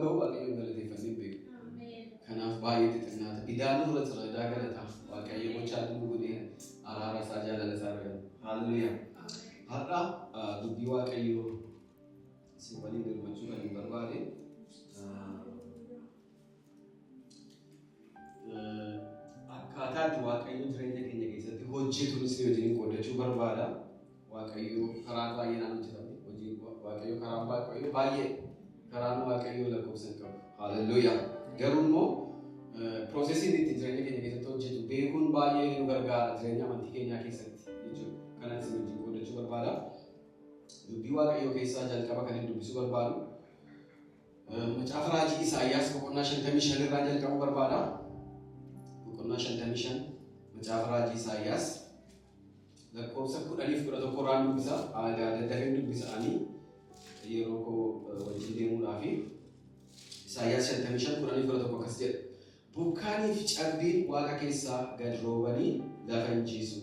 ga'u Waaqayyoon galateeffannee hin beeknu. Kanaaf baay'ee xixinnaata. Idaa nurra jira, idaa galataa. Waaqayyo gochaa nu godhee araara isaa, jaalala isaa argama. Haaleluyyaa. Har'a dubbii Waaqayyoo isin waliin hirmachuu kan hin barbaade, akkaataa itti Waaqayyo jireenya keenya keessatti hojjetuun isin wajjin qooddachuu barbaada. Waaqayyo karaa baay'eenaan hojjetame. Hojii Waaqayyo, karaan Waaqayyo baay'ee, karaan Waaqayyo lakkoofsa hin qabu. Haaleluyyaa. Garuu immoo processiin itti jireenya keenya keessatti hojjetu beekuun baay'ee nu gargaara jireenya amantii keenyaa keessatti jechuudha. Kanan isin wajjin qooddachuu barbaada. Dubbii Waaqayyoo keessaa jalqaba kan hin dubbisuu barbaadu, Macaafa Raajii Isaayyaas boqonnaa 55 irraa jalqabuu barbaada. Boqonnaa 55 Macaafa Raajii Isaayyaas lakkoofsa 10f 11 irraan dubbisa. Daddafeen dubbisa ani yeroo koo wajjin deemuudhaafi. Isaayyaas 55 10f 11 akkas jedha. "Bokkaanii fi cabbiin waaqa keessaa gad roobanii lafa hin jiisu.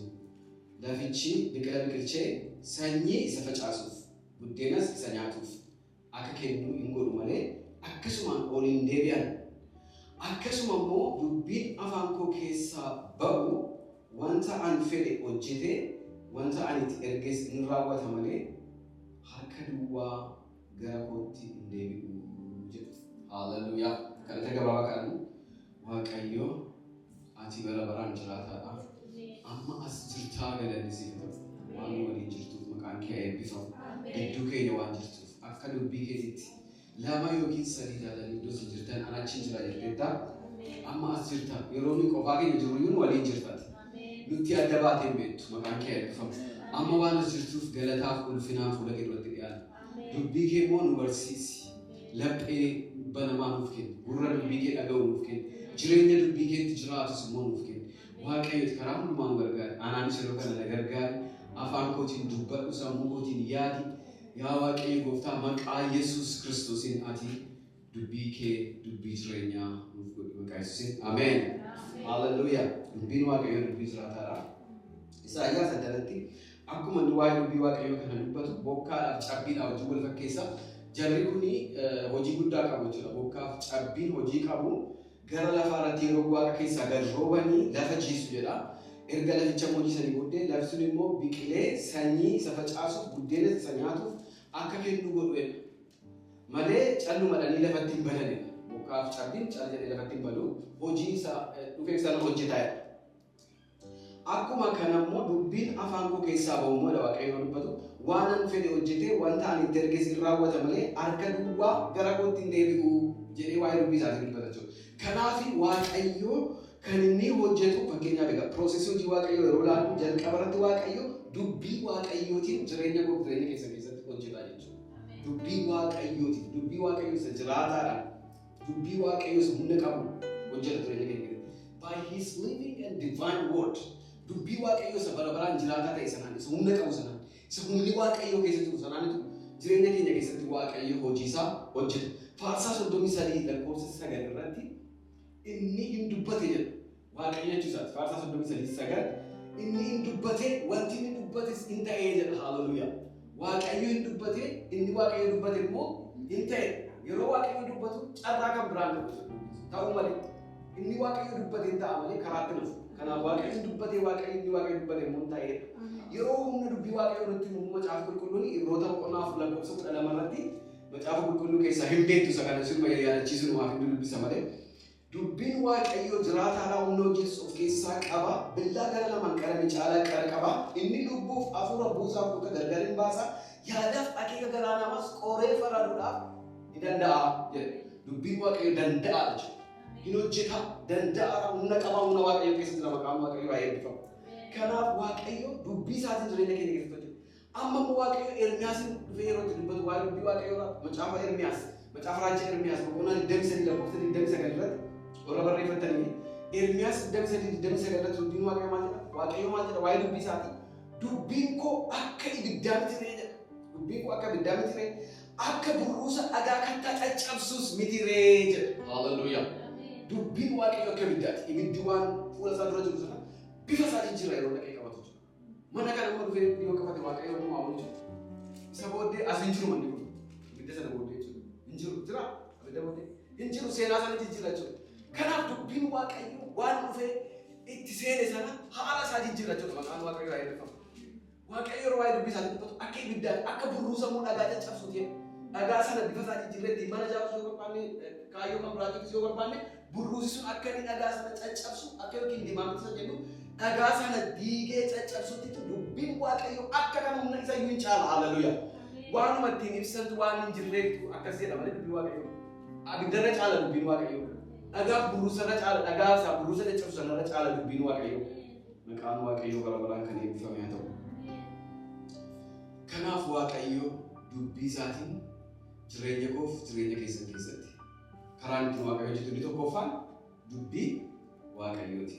Lafichi biqila biqilchee sanyii isa facaasuuf, buddeenas isa nyaatuuf akka kennu hin godhu malee akkasumaan ol hin deebi'an. Akkasuma immoo dubbiin afaan koo keessaa ba'u wanta an fedhe hojjetee wanta ani itti erges in raawwata malee harka duwwaa gara kootti hin deebi'u" jedha. Haaleluyyaa. Kadhata gabaabaa kadhannu. Waaqayyo, ati bara baraan jiraataadha. Amma as jirtaa, galanni siif ta'u. Waan nu waliin jirtuuf maqaan kee eebbifamu. Gidduu keenya waan jirtuuf, akka dubbii keetitti lama yookiin sadii taatanii iddoo isin jirtan an achi jira jetteetta. Amma as jirta. Yeroo nuyi qofaa keenya jirru iyyuu nu waliin jirtaati. Nutti adda baatee hin beektu. Maqaan kee eebbifamu. Amma waan as jirtuuf galataaf ulfinaan fuula kee duratti dhiyaata. Dubbii kee immoo nu barsiisi. Laphee banamaa nuuf kenni. Gurra dubbii kee dhaga'u nuuf kenni. Jireenya dubbii keetti jiraatus immoo nuuf kenni. Waaqayyo, karaa hundumaa nu gargaari. Anaanis yeroo kana na gargaari. Afaan kootiin dubbadhu, sammuu kootiin yaadi. Yaa Waaqayyo Gooftaa, maqaa Yesuus Kiristoosiin ati dubbii kee dubbii jireenyaa nuuf godhi, maqaa Yesuusiin. Ameen. Haaleluyyaa. Dubbiin Waaqayyoo dubbii jiraataadha. Isaayyaas addanatti akkuma inni waa'ee dubbii Waaqayyoo kana dubbatu bokkaadhaaf cabbiidhaa wajjin wal fakkeessa. Jarri kuni hojii guddaa qabu jechuudha. Bokkaaf cabbiin hojii qabu. Gara lafaa irratti yeroo waaqa keessaa gad roobanii lafa jiisu jedha. Erga laficha immoo jiisanii booddee lafti sun immoo biqilee sanyii isa facaasuuf, buddeena isa nyaatuuf akka kennu godhu jedha. Malee callumadhanii lafatti hin badanidha. Bokkaaf cabbiin cal jedhee lafatti hin badu. Hojii isa dhufeef sana hojjetaa jedha. Akkuma kana immoo dubbiin afaan koo keessaa ba'u immoo, Waaqayyo yeroo dubbatu, waan an fedhe hojjetee wanta ani itti erges in raawwata malee harka duwwaa gara kootti hin deebi'u jedhee waa'ee dubbii isaatiin dubbata jechuudha. Kanaaf Waaqayyo kan inni hojjetu, fakkeenyaaf egaa processii hojii Waaqayyoo yeroo ilaallu, jalqaba irratti Waaqayyo dubbii Waaqayyootiin jireenya koo, jireenya keessan keessatti hojjeta jechuudha. Dubbii Waaqayyootiin, dubbii Waaqayyoo isa jiraataadhaan, dubbii Waaqayyoo isa humna qabu hojjeta jireenya keenya keessatti. By his living and divine word, dubbii Waaqayyoo isa bara baraan jiraataa ta'e sanaan, isa humna qabu sanaan, isa humni Waaqayyoo keessa jiru sanaanitu jireenya keenya keessatti Waaqayyo hojii isaa hojjeta. Faarsaa 33 lakkoofsa 9 irratti "Inni hin dubbate" jedha. Waaqayyo jechuu isaati. Faarsaa 33:9, "Inni hin dubbate, wanti inni dubbates hin ta'ee" jedha. Haaleluyyaa. Waaqayyo hin dubbate, inni Waaqayyo dubbate immoo hin ta'e. Yeroo Waaqayyo dubbatu carraa kan biraan qabu ta'uu malee. Inni Waaqayyo dubbate hin ta'a malee karaatti nafu. Kanaaf Waaqayyo hin dubbate, Waaqayyo, inni Waaqayyo dubbate immoo hin ta'eedha. Yeroo humna dubbii Waaqayyo nutti himu, Macaafa Qulqulluun Ibroota boqonnaa 4 lakkoofsa 12 irratti, Macaafa Qulqulluu keessaa hin beektu isa kana, sirma yaadachiisu numaaf hin dubbisa malee. "Dubbiin Waaqayyoo jiraataadhaa, humna hojjetus of keessaa qaba. Billaa gara lamaan qarame caalaa qara qaba. Inni lubbuuf hafuura, buusaaf luka gargar hin baasa. Yaadaaf akeeka garaa namaas qoree faraduudhaaf ni danda'a" jedha. Dubbiin Waaqayyoo danda'a jechuudha. Hin hojjeta, danda'aadha, humna qaba, humna Waaqayyoo keessa jira, maqaan Waaqayyoo haa eebbifamu. Kanaaf Waaqayyo dubbii isaatiin jireenya keenya keessatti hojjeta. Amma immoo Waaqayyo Ermiyaasiin dhufee yeroo itti dubbatu waa'ee dubbii Waaqayyoo irraa, Macaafa Ermiyaas, Macaafa Raajii Ermiyaas boqonnaa 23 lakkoofsa 29 irratti, warra barreeffatanii, Ermiyaas 23 29 irratti dubbiin Waaqayyoo maal jedha? Waaqayyo maal jedha waa'ee dubbii isaatii? "Dubbiin koo akka ibiddaa miti ree?" jedha. "Dubbiin koo akka ibiddaa miti ree? Akka burruusa dhagaa kattaa caccabsuus miti ree?" jedha. Haaleluyyaa. Dubbiin Waaqayyoo akka ibiddaati. Ibiddi waan fuula isaa dura jiru sana bifa isaa jijjiira yeroo dhaqee qabatu jechuudha. Mana kana immoo dhufee yoo qabate Waaqayyo nu haa oolchu. Isa booddee as hin jiru manni kun. Ibidda sana booddee jechuudha. Hin jiru. Jira. Abidda booddee hin jiru, seenaa sana jijjiira jechuudha. Kanaaf dubbiin Waaqayyoo waan dhufee itti seene sana haala isaa jijjiira jechuudha. Maqaan Waaqayyoo haa eebbifamu. Waaqayyo yeroo waa'ee dubbii isaatii dubbatu akka ibiddaa, akka burruusa immoo dhagaa caccabsuuti. Dhagaa sana bifa isaa jijjiirree ittiin mana ijaaruus yoo barbaanne, kaayyoo kan biraatiifis yoo barbaanne, burruusi sun akka inni dhagaa sana caccabsu, akka yookiin dimaamti isa jennu dhagaa sana diigee caccabsutti dubbiin Waaqayyo akka kan humna isa iyyuu hin caala. Haleluuyaa. Waanuma ittiin ibsantu waan hin jirreeftu akkas jedha malee dubbiin Waaqayyo. Abiddarra caala dubbiin Waaqayyo. Dhagaa burruusarra caala, dhagaa isaa burruusa caccabsu sanarra caala dubbiin Waaqayyo. Maqaan Waaqayyoo bara baraan kan eebbifame haa ta'u. Kanaaf Waaqayyo dubbii isaatiin jireenya koof jireenya keessan keessatti karaan ittiin Waaqayyo hojjetu inni tokkoffaan dubbii Waaqayyooti.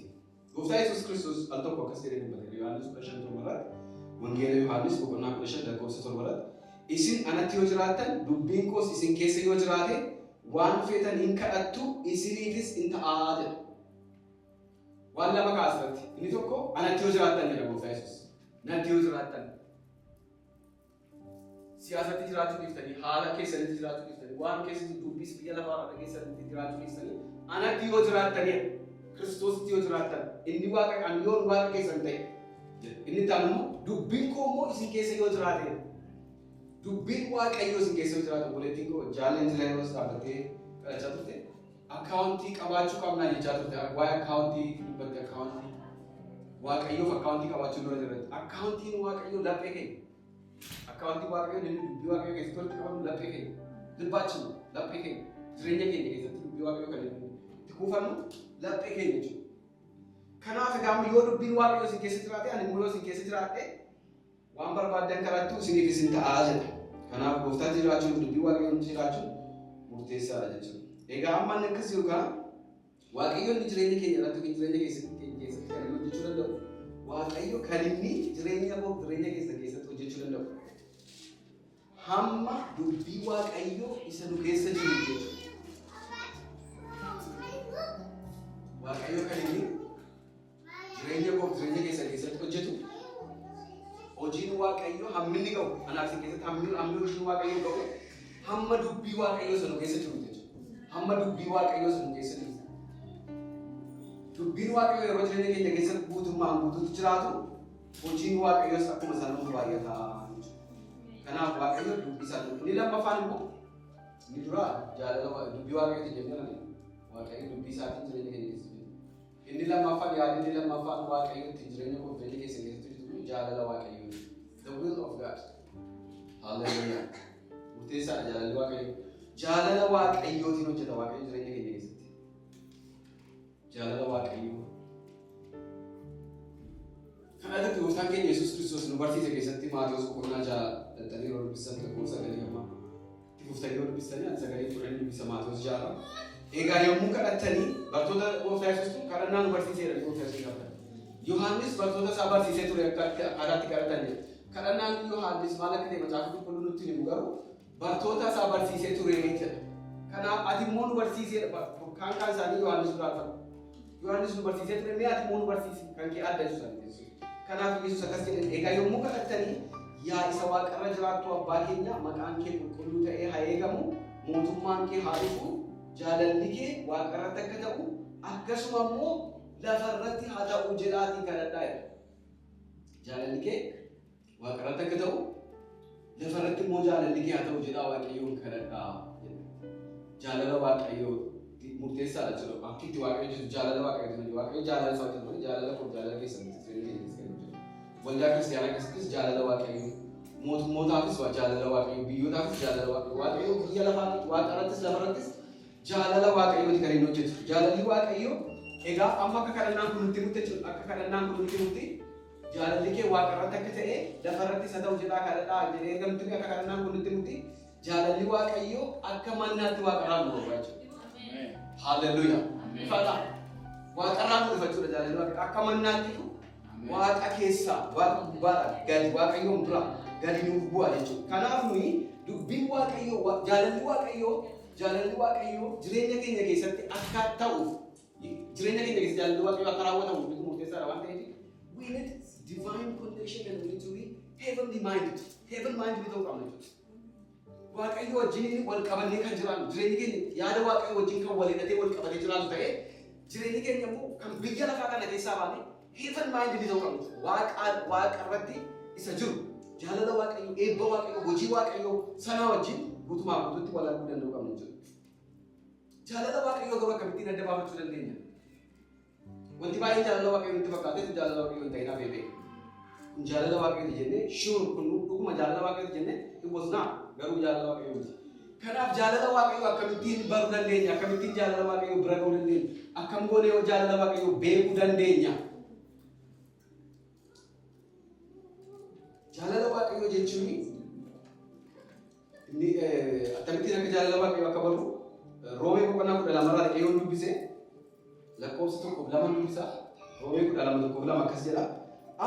Gooftaa Yesuus Kiristoos al tokko akkas jedhee dubbate, Yohaannis 15:7 irratti, Wangeela Yohaannis boqonnaa 15 lakkoofsa 7 irratti, "Isin anatti yoo jiraattan, dubbiin koos isin keessa yoo jiraate, waan feetan hin kadhattu, isiniifis in ta'aa" jedha. Waan lama kaasirratti. Inni tokko anatti yoo jiraattan jedha Gooftaa Yesuus. Natti yoo jiraattan. Siyaasatti jiraachuu dhiiftanii, haala keessanitti jiraachuu dhiiftanii, waan keessatti dubbiis biyya lafaa irra dhageessanitti jiraachuu dhiiftanii, anatti yoo jiraattanii, Kiristoositti yoo jiraattan, inni Waaqa, ani yoon Waaqa keessan ta'e. Inni itti aanu immoo dubbiin koo immoo isin keessa yoo jiraate. Dubbiin Waaqayyoo isin keessa yoo jiraate, obboleettiin koo jaalleen sila yeroo dhaabbattee kadhachaa turte, akkaawuntii qabaachuu qabnaa jechaa turte. Waa'ee akkaawuntii dubbatte, akkaawuntii Waaqayyoof akkaawuntii qabaachuu dura jirra. Akkaawuntiin Waaqayyoo laphee keenya. Akkaawuntii Waaqayyoo inni dubbii Waaqayyoo keessatti walitti qabannu laphee keenya. ልባችን laphee keenya. Jireenya keenya keessatti dubbii Waaqayyoo kan inni itti kuufannu laphee keenya jechuudha. Kanaaf egaa yoo dubbiin Waaqayyoo isin keessa jiraate, ani immoo yoo isin keessa jiraadhe, waan barbaaddan kadhattu, isiniif isin ta'aa jedha. Kanaaf Gooftaatti jiraachuun, dubbii Waaqayyoon jiraachuun murteessaadha jechuudha. Egaa amma inni akkas jiru kana, Waaqayyo inni jireenya keenya irratti yookiin jireenya keessatti kan inni hojjechuu danda'u, Waaqayyo kan inni jireenya koo jireenya keessa keessatti hojjechuu danda'u hamma dubbii Waaqayyoo isa nu keessa jiru jechuudha. Waaqayyo kan inni jireenya koo jireenya keessa keessatti hojjetu, hojiin Waaqayyoo hammi inni ga'u anaaf isin keessatti, hammi hojiin Waaqayyoo ga'u hamma dubbii Waaqayyoo isa nu keessa jiru jechuudha. Hamma dubbii Waaqayyoo isa nu keessa jiru. Dubbiin Waaqayyoo yeroo jireenya keenya keessatti guutummaan guutuutti jiraatu, hojiin Waaqayyoos akkuma sana nuuf baay'ata jechuudha. Kanaaf Waaqayyo dubbii isaa, inni lammaffaan immoo, inni dura jaalala dubbii Waaqayyooti jennee, Waaqayyo dubbii isaatiin jireenya keenya keessa jiru. Inni lammaffaan, yaadni inni lammaffaan Waaqayyo ittiin jireenya koo jireenya keessa keessatti hojjetu jaalala Waaqayyooti. The will of God. Hallelujah. Murteessaadha jaalalli Waaqayyoo. Jaalala Waaqayyootiin hojjeta Waaqayyo jireenya keenya keessatti. Jaalala Waaqayyoo. Kana irratti Gooftaan keenya Yesuus Kiristoos nu barsiise keessatti Maatewos boqonnaa 6 dhaxxanii yeroo dubbistan, lakkoofsa 9 amma itti fuftanii yoo dubbistanii, ani sagalee fudhanii dubbisa Maatewos 6. Egaa yommuu kadhattanii, bartoota Gooftaa Yesuus kadhannaa nu barsiiseera Gooftaa Yesuus gaafatan. Yohaannis bartoota isaa barsiisee ture akka akkaataatti kadhatan jedha. Kadhannaan Yohaannis maal akka ta'e Macaafa Qulqulluu nutti himu, garuu bartoota isaa barsiisee ture jedha. Kanaaf ati immoo nu barsiiseedha. Kaan kaan isaanii Yohaannis duraa dhufan. Yohaannis nu barsiisee ture, mee ati immoo nu barsiisi, kan kee adda jechuudha. Kanaaf Yesuus akkas jedhe: "Egaa yommuu kadhattanii, yaa isa waaqarra jiraattu abbaa keenya, maqaan kee qulqulluu ta'ee haa eegamu, mootummaan kee haa dhufu, jaalalli kee waaqarratti akka ta'u akkasuma immoo lafarratti haa ta'u jedhaatii kadhadhaa" jedha. Jaalalli kee waaqarratti akka ta'u lafarratti immoo jaalalli kee haa ta'u jedhaa Waaqayyoon kadhadhaa jedha. Jaalala Waaqayyoo murteessaadha jechuudha. Akki itti Waaqayyo hojjetu jaalala Waaqayyoo hojjetu. Waaqayyo jaalala isaa hojjetu malee jaalala koo jaalala keessan miti jireenya keenya keessatti kan hojjetu. Waldaa kiristaanaa keessattis jaalala Waaqayyoo, mootummootaafis jaalala Waaqayyoo, biyyootaafis jaalala Waaqayyoo. Waaqayyo biyya lafaatti, waaqarrattis lafarrattis jaalala Waaqayyooti kan inni hojjetu. Jaalalli Waaqayyoo egaa amma akka kadhannaan kun nutti himutti jechuudha. Akka kadhannaan kun nutti himutti, jaalalli kee waaqarratti akka ta'e lafarrattis haa ta'u jedhaa kadhadhaa jedhee erga nutti, akka kadhannaan kun nutti himutti, jaalalli Waaqayyoo akka mannaatti waaqarraa nu roobaa jechuudha. Haalleluuyaa. Ifaadha. Waaqarraa nu dhufa jechuudha jaalalli Waaqayyoo. Akka mannaattitu Waaqa keessaa, Waaqa gubbaadhaa gadi, Waaqayyoon bira gadi nuuf bu'a jechuudha. Kanaaf nuyi dubbiin Waaqayyoo, jaalalli Waaqayyoo jireenya keenya keessatti akka ta'uuf, jireenya keenya keessatti jaalalli Waaqayyoo akka raawwatamuuf bitu murteessaadha waan ta'eef, we need divine connection and we need to be heavenly minded. Heaven minded ta'uu qabna jechuudha. Waaqayyo wajjin wal qabannee kan jiraannu, jireenyi keenya yaada Waaqayyo wajjin kan wal hidhatee wal qabatee jiraatu ta'ee, jireenyi keenya immoo kan biyya lafaa kana keessaa baanee heaven minded ta'uu qabnu. Waaqa irratti isa jiru jaalala Waaqayyo, eebba Waaqayyo, hojii Waaqayyo sanaa wajjin guutumaa guutuutti wal arguu danda'uu qabnu jechuudha. Jaalala Waaqayyoo garuu akkamittiin adda baafachuu dandeenya? Wanti baay'een jaalala Waaqayyoo nutti fakkaatetu jaalala Waaqayyoo hin ta'in hafee beeka. Kun jaalala Waaqayyooti jennee, sure, kun dhuguma jaalala Waaqayyooti jennee, it was not, garuu jaalala Waaqayyoo miti. Kanaaf jaalala Waaqayyoo akkamittiin baruu dandeenya? Akkamittiin jaalala Waaqayyoo bira ga'uu dandeenya? Akkam goonee yoo jaalala Waaqayyoo beekuu dandeenya? Jaalala Waaqayyoo jechuun inni akkamittiin akka jaalala Waaqayyoo akka barru Roomee boqonnaa 12rraa dhaqee yoo dubbise, lakkoofsa 1f 2 dubbisa. Roomee 12:1-2 akkas jedha.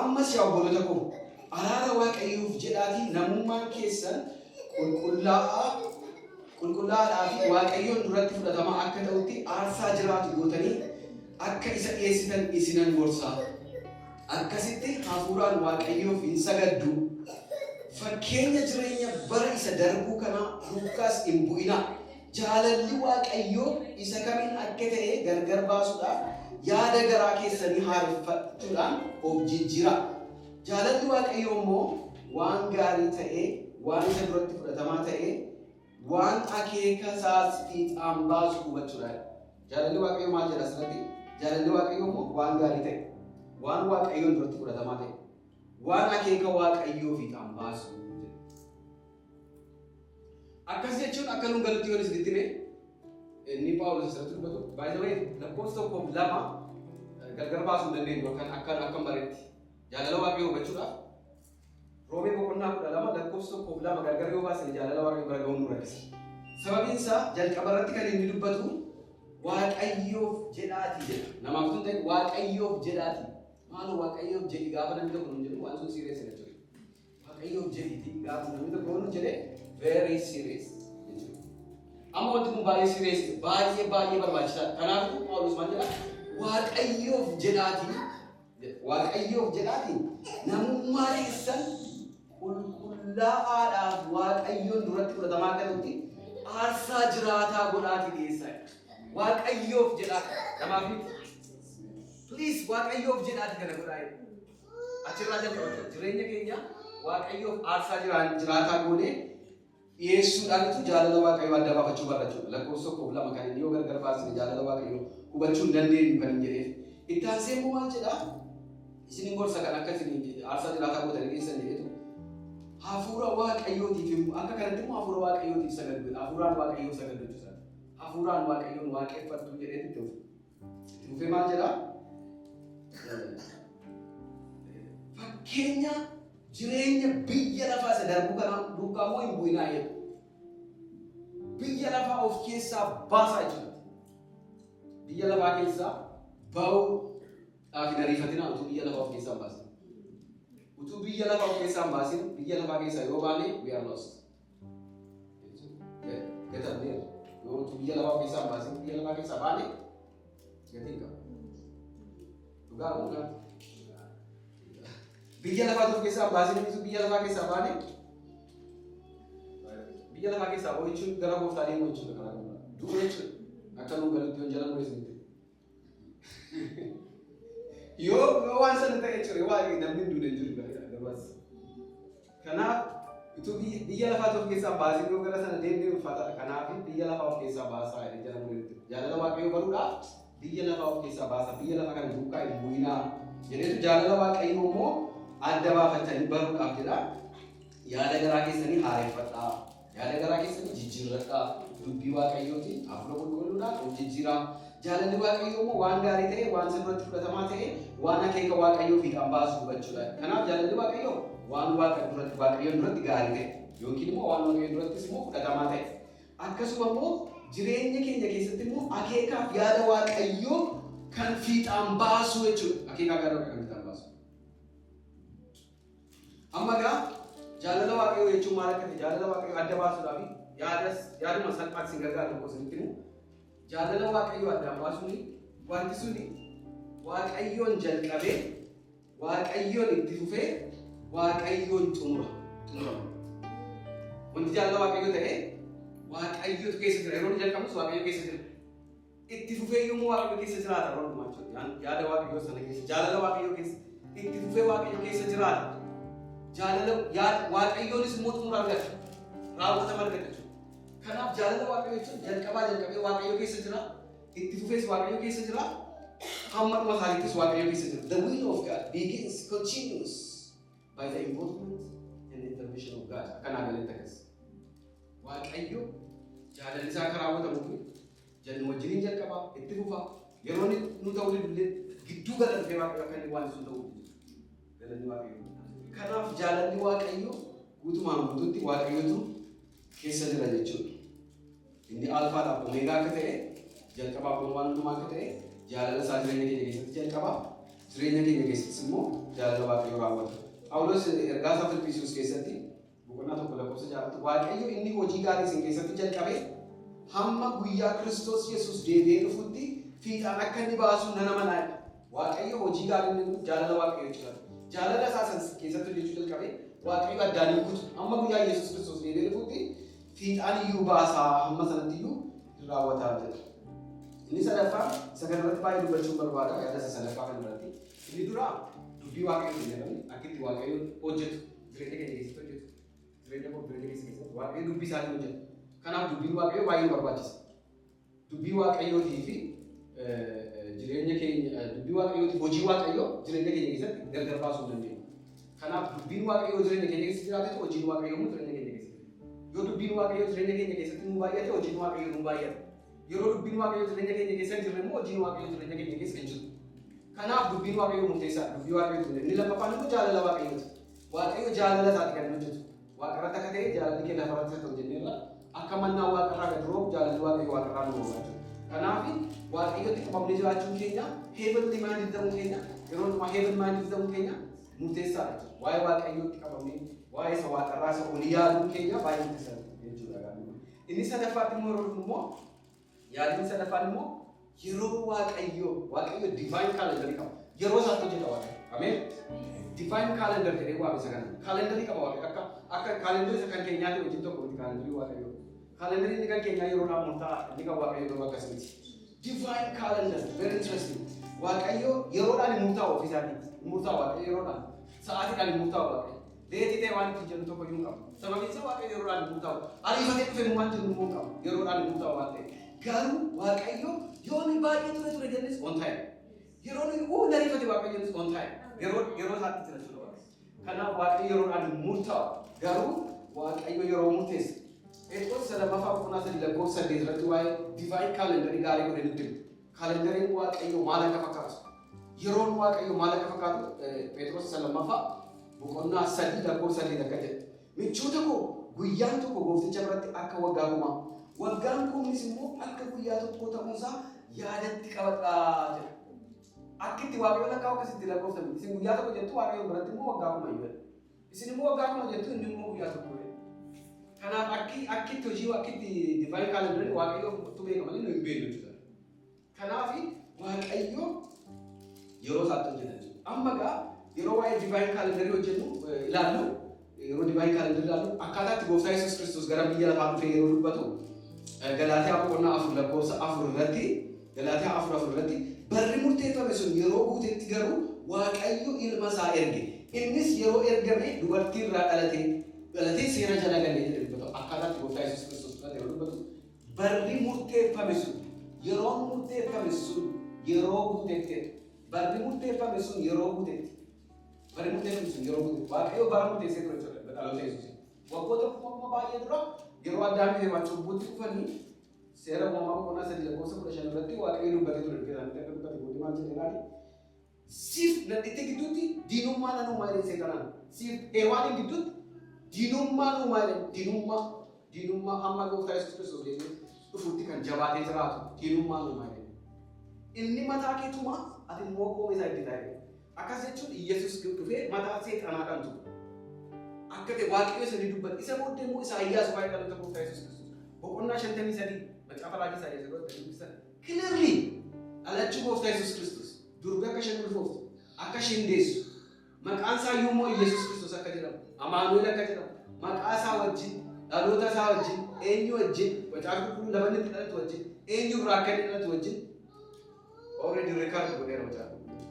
"Ammas yaa obboloota koo, araara Waaqayyoof jedhaatii namummaan keessan qulqullaa'aa qulqullaa'aadhaa fi Waaqayyoon duratti fudhatamaa akka ta'utti aarsaa jiraatu gootanii akka isa dhiyeessitan isinan gorsa. Akkasitti hafuuraan Waaqayyoof hin sagaddu. Fakkeenya jireenya bara isa darbuu kanaa duukaas hin bu'inaa. Jaalalli Waaqayyoo isa kamiin akka ta'e gargar baasuudhaaf yaada garaa keessanii haareffachuudhaan of jijjiiraa. Jaalalli Waaqayyoo immoo waan gaarii ta'e, waan isa duratti fudhatamaa ta'e, waan akeeka isaas fiixaan baasu hubachuudha." Jaalalli Waaqayyoo maal jedha asirratti? Jaalalli Waaqayyoo immoo waan gaarii ta'e, waan Waaqayyoon duratti fudhatamaa ta'e, waan akeeka Waaqayyoo fiixaan baasu jedha. Akkas jechuun akka nuun galutti yoon isinitti hime, inni Phaawulos asirratti dubbatu, by the way, lakkoofsa 1f 2 gargar baasuu hin dandeenyu akkan akkan akkan bareetti. Jaalala Waaqayyoo hubachuudhaaf Roomee boqonnaa 12 lakkoofsa 1f 2 gargar yoo baasan jaalala Waaqayyoo bira ga'uun nu rakkisa. Sababiin isaa jalqaba irratti kan inni dubbatu Waaqayyoof jedhaati jedha. Namaaf tun ta'e, Waaqayyoof jedhaati. Maaloo Waaqayyoof jedhi gaafa namni tokko nuun jedhu waan sun serious jechuudha. Waaqayyoof jedhiiti gaafa namni tokko nuun jedhe very serious jechuudha. Amma wanti kun baay'ee serious, baay'ee baay'ee barbaachisaadha. Kanaafuu Phaawulos maal jedha? Waaqayyoof jedhaati. Waaqayyoof jedhaati namummaa keessan qulqullaa'aadhaaf Waaqayyoon duratti fudhatamaa akka ta'utti aarsaa jiraataa godhaatii dhiyeessaa. Waaqayyoof jedhaa, namaaf miti. Please, Waaqayyoof jedhaati kana godhaa jedha. Achirraa jalqaba jechuudha. Jireenya keenya Waaqayyoof aarsaa jiraataa goonee dhiyeessuudhaanitu jaalala Waaqayyoo adda baafachuu barra jechuudha. Lakkoofsa 1f 2 kan inni yoo gargar baasne jaalala Waaqayyoo hubachuu hin dandeenyu kan hin jedheef. Itti aansee immoo maal jedhaa? Isinin gorsa kan akka isin aarsaa jiraataa gootanii dhiyeessan jedheetu, hafuura Waaqayyootiif immoo akka kanatti immoo hafuura Waaqayyootiif sagadu, hafuuraan Waaqayyoof sagadu jechuudha. Hafuuraan Waaqayyoon waaqeffattu jedheetu itti fufe. Itti fufee maal jedhaa? Fakkeenya jireenya biyya lafaa isa darbuu kanaa duukaa immoo hin bu'inaa jedha. Biyya lafaa of keessaa baasaa jechuudha. Biyya lafaa keessaa ba'uudhaaf hin ariifatinaa utuu biyya lafaa of keessaa hin baasin. Utuu biyya lafaa of keessaa hin baasin biyya lafaa keessaa yoo baane, we are lost. Gatamneerra. Yoo utuu biyya lafaa of keessaa hin baasin biyya lafaa keessaa baane gatii hin qabu. Dhugaa dhugaa. Biyya lafaa of keessaa hin baasin, utuu biyya lafaa keessaa baane, biyya lafaa keessaa ba'uu jechuun gara gooftaa deemuu jechuudha karaa kan biraa. Du'uu jechuudha. Akka nuun galutti yoon jala mureessinitti. Yoo waan sana ta'e jechuudha, waa namni hin duune hin jiru gabaas. Kanaaf utuu biyya lafaa of keessaa baasin yoo gara sana deemnee ulfaataadha. Kanaaf biyya lafaa of keessaa baasaa jedhee jala mureetti. Jaalala Waaqayyoo baruudhaaf biyya lafaa of keessaa baasaa, biyya lafaa kana duukaa hin bu'inaa jedheetu, jaalala Waaqayyoo immoo adda baafatanii baruudhaaf jedha. Yaada garaa keessanii haareffadhaa. Yaada garaa keessanii jijjiirradhaa. Dubbii Waaqayyootiin hafuura qulqulluudhaan of jijjiiraa. Jaalalli Waaqayyoo immoo waan gaarii ta'e, waan isa duratti fudhatamaa ta'e, waan akeeka Waaqayyoo fiixaan baasu hubachuudha. Kanaaf jaalalli Waaqayyoo waan Waaqa duratti, Waaqayyoon duratti gaarii ta'e yookiin immoo waan Waaqayyoon durattis immoo fudhatamaa ta'e. Akkasuma immoo jireenya keenya keessatti immoo akeekaaf yaada Waaqayyoo kan fiixaan baasu jechuudha. Akeekaaf yaada Waaqayyoo kan fiixaan baasu. Amma egaa jaalala Waaqayyoo jechuun maal akka ta'e, jaalala Waaqayyoo adda baasuudhaaf yaadas yaaduma salphaatti isin gargaaru tokko isinitti himu. Jaalala Waaqayyoo addaan baasuun wanti suni Waaqayyoon jalqabee, Waaqayyoon itti fufee, Waaqayyoon xumura. Xumurama. Wanti jaalala Waaqayyoo ta'e Waaqayyootu keessa jira. Yeroo inni jalqabus Waaqayyo keessa jira. Itti fufee yommuu Waaqayyo keessa jiraata yeroo hundumaa jechuudha. Yaada Waaqayyoo sana keessa, jaalala Waaqayyoo keessa, itti fufee Waaqayyo keessa jiraata. Jaalala Waaqayyoonis immoo xumura argata. Raawwatama argata jechuudha. Kanaaf jaalala Waaqayyoo jechuun jalqabaa jalqabee Waaqayyo keessa jira. Itti fufees Waaqayyo keessa jira. Hamma dhuma isaaniittis Waaqayyo keessa jira. The will of God begins, continues by the involvement and intervention of God. Akkanaa galetti akkas. Waaqayyo jaalalli isaa akka raawwatamuuf jalli wajjiniin jalqabaa itti fufaa, yeroo inni nu ta'uu didullee gidduu gala dhufee Waaqayyo akka inni waan sun ta'uu. Galanni Waaqayyo. Kanaaf jaalalli Waaqayyo guutumaan guutuutti Waaqayyotu keessa jira jechuudha. Inni alfaadhaaf omeegaa akka ta'e, jalqabaaf dhuma waan hundumaa akka ta'e, jaalala isaa jireenya keenya keessatti jalqabaa, jireenya keenya keessattis immoo jaalala Waaqayyo raawwata. Phaawulos ergaa isaa Filiphiisiyoos keessatti boqonnaa 1 lakkoofsa 6tti, "Waaqayyo inni hojii gaarii isin keessatti jalqabe hamma guyyaa Kiristoos Yesuus deebi'ee dhufutti fiixaan akka inni baasu nan amanaa" jedha. Waaqayyo hojii gaarii inni jaalala Waaqayyo jechuudha. Jaalala isaa san keessatti hojjechuu jalqabe Waaqayyo addaan hin kutu. Hamma guyyaa Yesuus Kiristoos deebi'ee dhufutti fiixaan iyyuu baasaa, hamma sanatti iyyuu hin raawwataa jedha. Inni sadaffaan, isa kanarratti baay'ee dubbachuun barbaada, yaada isa sadaffaa kanarratti. Inni dura dubbii Waaqayyoon jedhamu, akka itti Waaqayyo hojjetu, jireenya keenya keessatti hojjetu, jireenya koo, jireenya keessa keessatti Waaqayyo dubbii isaatiin hojjeta. Kanaaf dubbiin Waaqayyoo baay'ee nu barbaachisa. Dubbii Waaqayyootii fi jireenya keenya, dubbii Waaqayyootiif hojii Waaqayyoo jireenya keenya keessatti gargar baasuu hin dandeenyu. Kanaaf dubbiin Waaqayyoo jireenya keenya keessa jiraatetu hojiin Waaqayyoo immoo jireenya keenya keessa jira. Yoo dubbiin Waaqayyoo jireenya keenya keessatti nuu baay'ate, hojiin Waaqayyoo nuu baay'ata. Yeroo dubbiin Waaqayyoo jireenya keenya keessa hin jirre immoo hojiin Waaqayyoo jireenya keenya keessa hin jiru. Kanaaf dubbiin Waaqayyoo murteessaadha. Dubbii Waaqayyoo inni lammaffaan immoo jaalala Waaqayyooti. Waaqayyo jaalala isaati kan inni hojjetu. Waaqarratti akka ta'e jaalalli kee lafarratti haa ta'u jenneerra. Akka mannaa waaqarraa gad roobu jaalalli Waaqayyo waaqarraa nu roobaa jechuudha. Kanaaf Waaqayyotti qabamnee jiraachuun keenya, heavenly minded ta'uun keenya, yeroo hundumaa heaven minded ta'uun keenya murteessaadha jechuudha. Waa'ee Waaqayyootti qabamnee, waa'ee isa waaqarraa isa olii yaaduun keenya baay'ee murteessaadha jechuudha. Inni sadaffaatti immoo yeroo dhufnu immoo, yaadni sadaffaan immoo yeroo Waaqayyoo. Waaqayyo divine calendar qaba. Yeroo isaatti hojjeta Waaqayyo. Ameen. Divine calendar jedhee waame isa kana. Kaalendarii qaba Waaqayyo. Akka kaalendarii isa kan keenyaatti wajjin tokko miti kaalendarii Waaqayyoo. Kaalendarii inni kan keenyaa yeroodhaan murtaa'a. Inni kan Waaqayyoo garuu akkas miti. Divine calendar, very interesting. Waaqayyo yeroodhaan hin murtaa'u ofii isaatii. Hin murtaa'u Waaqayyo yeroodhaan. Sa'aatiidhaan hin murtaa'u Waaqayyo. Late ta'e waan ittiin jennu tokko iyyuu hin qabu. Sababiin isaa Waaqayyo yeroodhaan hin murtaa'u. Ariifatee dhufe immoo waan jennu immoo hin qabu. Yeroodhaan hin murtaa'u waan ta'eef. Garuu Waaqayyo yoo nuyi baay'ee ture ture jennes on time. Yeroo nuyi nariifate Waaqayyo jennes on time. Yeroo isaatti jira jechuudha Waaqayyo. Kanaaf Waaqayyo yeroodhaan hin murtaa'u. Garuu Waaqayyo yeroo murteessa. Phexros isa lammaffaa boqonnaa 3 lakkoofsa 8 irratti waa'ee divine calendarii gaarii godhee nutti hima. Kaalendariin Waaqayyo maal akka fakkaatu, yeroon Waaqayyo maal akka fakkaatu, Phexros isa lammaffaa boqonnaa 3 lakkoofsa 8 akka jedhe. "Michoota koo, guyyaan tokko goofticha biratti akka waggaa kumaa, waggaan kumnis immoo akka guyyaa tokkoo ta'uusaa yaadatti qabadhaa" jedha. Akka itti Waaqayyo lakkaa'u akkasitti lakkooftan miti. Isin guyyaa tokko jettu, Waaqayyo biratti immoo waggaa 1000 iyyuu. Isin immoo waggaa 1000 jettu, inni immoo guyyaa tokko jedha. Kanaaf akki itti hojii, akki itti divine calendar Waaqayyo tu beeka malee nu hin beeknu jechuudha. Kanaaf Waaqayyo yeroo isaatti hojjeta jechuudha. Amma gaa yeroo waa'ee divine calendar hojjennu, ilaallu, yeroo divine calendar ilaallu, akkaataa itti Gooftaa Yesuus Kiristoos gara biyya lafaa dhufee yeroo dubbatu, Galaatiyaa boqonnaa 4 lakkoofsa 4 irratti, Galaatiyaa 4:4 irratti, "Barri murteeffame sun yeroo guutetti garuu Waaqayyo ilma isaa erge. Innis yeroo ergame dubartii irraa dhalate, dhalatee seera jala galee" jedhe dubbatu. Akkaataa itti Gooftaa Yesuus Kiristoos dhalate yeroo dubbatu, barri murteeffame sun, yeroon murteeffame sun yeroo guutetti, barri murteeffame sun yeroo guutetti, barri murteeffame sun yeroo guutetti. Waaqayyo bara murteessee ture jechuudha dhaloota Yesuus. Waggoota kuma kuma baay'ee dura, yeroo Addaamii fi Hewaan cubbuutti kufanii, Seera Uumamaa boqonnaa 3 lakkoofsa 15 irratti Waaqayyo dubbatee ture. Isaanitti akka dubbate booddee maal jedhee laali? "Siif nadhitti gidduutti diinummaa nan uumaa" jedhee Seexanaan. Siif Hewaaniin gidduutti diinummaa uumaa jedhee, diinummaa hamma Gooftaa Yesuus Kiristoos deebi'ee dhufuutti kan jabaatee jiraatu diinummaa uumaa jedhee. "Inni mataa keetumaa, ati immoo qooma isaa itti ta'e." Akkas jechuun Yesuus dhufee mataa Seexanaa kan tuqu akka ta'e Waaqayyo isa ni dubbata. Isa booddee immoo Isaayyaas waa'ee dhaloota Gooftaa Yesuus Kiristoos boqonnaa 53 macaafa raajii Isaayyaas yeroo itti dubbisan, clearly dhalachuu Gooftaa Yesuus Kiristoos, durbi akka isheen ulfooftu, akka isheen deessu, maqaan isaa iyyuu immoo Yesuus Kiristoos akka jedhamu, Amaanu'el akka jedhamu, maqaa isaa wajjin Dhaloota isaa wajjin, eenyu wajjin, Macaafa Qulqulluu lafa inni itti dhalatu wajjin, eenyu irraa akka inni dhalatu wajjin already record godheera Macaafa Qulqulluu.